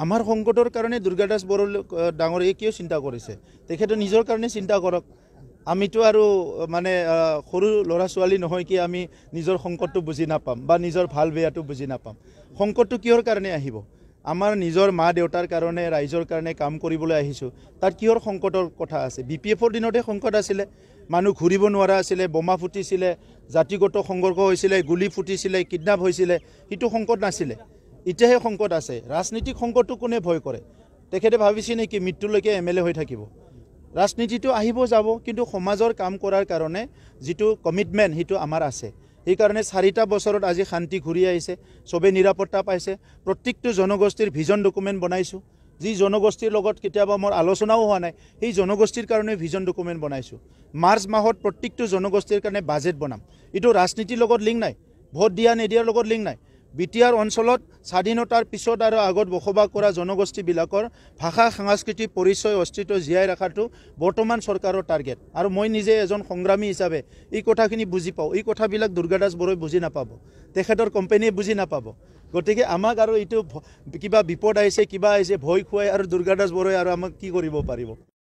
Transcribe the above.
আমাৰ সংকটৰ কাৰণে দুৰ্গাদাস বড়ো ডাঙৰীয়ে কিয় চিন্তা কৰিছে? তেখেতে নিজৰ কাৰণে চিন্তা কৰক। আমিতো আৰু মানে সৰু ল'ৰা ছোৱালী নহয় কি আমি নিজৰ সংকটটো বুজি নাপাম বা নিজৰ ভাল বেয়াটো বুজি নাপাম। সংকটটো কিহৰ কাৰণে আহিব? আমাৰ নিজৰ মা দেউতাৰ কাৰণে, ৰাইজৰ কাৰণে কাম কৰিবলৈ আহিছোঁ, তাত কিহৰ সংকটৰ কথা আছে? বি পি এফৰ দিনতে সংকট আছিলে, মানুহ ঘূৰিব নোৱাৰা আছিলে, বোমা ফুটিছিলে, জাতিগত সংঘৰ্ষ হৈছিলে, গুলী ফুটিছিলে, কিডনাপ হৈছিলে, সেইটো সংকট নাছিলে। এতিয়াহে সংকট আছে। ৰাজনীতিক সংকটটো কোনে ভয় কৰে? তেখেতে ভাবিছে নেকি মৃত্যুলৈকে এম এল এ হৈ থাকিব? ৰাজনীতিটো আহিব যাব, কিন্তু সমাজৰ কাম কৰাৰ কাৰণে যিটো কমিটমেণ্ট সেইটো আমাৰ আছে। সেইকাৰণে 4টা বছৰত আজি শান্তি ঘূৰি আহিছে, চবেই নিৰাপত্তা পাইছে। প্ৰত্যেকটো জনগোষ্ঠীৰ ভিজন ডকুমেণ্ট বনাইছোঁ। যি জনগোষ্ঠীৰ লগত কেতিয়াবা মোৰ আলোচনাও হোৱা নাই, সেই জনগোষ্ঠীৰ কাৰণে ভিজন ডকুমেণ্ট বনাইছোঁ। মাৰ্চ মাহত প্ৰত্যেকটো জনগোষ্ঠীৰ কাৰণে বাজেট বনাম। এইটো ৰাজনীতিৰ লগত লিংক নাই, ভোট দিয়া নিদিয়াৰ লগত লিংক নাই। বি টি আৰ অঞ্চলত স্বাধীনতাৰ পিছত আৰু আগত বসবাস কৰা জনগোষ্ঠীবিলাকৰ ভাষা, সাংস্কৃতিক পৰিচয়, অস্তিত্ব জীয়াই ৰখাটো বৰ্তমান চৰকাৰৰ টাৰ্গেট। আৰু মই নিজে এজন সংগ্ৰামী হিচাপে এই কথাখিনি বুজি পাওঁ। এই কথাবিলাক দুৰ্গাদাস বড়োই বুজি নাপাব, তেখেতৰ কোম্পেনীয়ে বুজি নাপাব। গতিকে আমাক আৰু এইটো কিবা বিপদ আহিছে, কিবা আহিছে, ভয় খুৱাই আৰু দুৰ্গাদাস বড়োই আৰু আমাক কি কৰিব পাৰিব?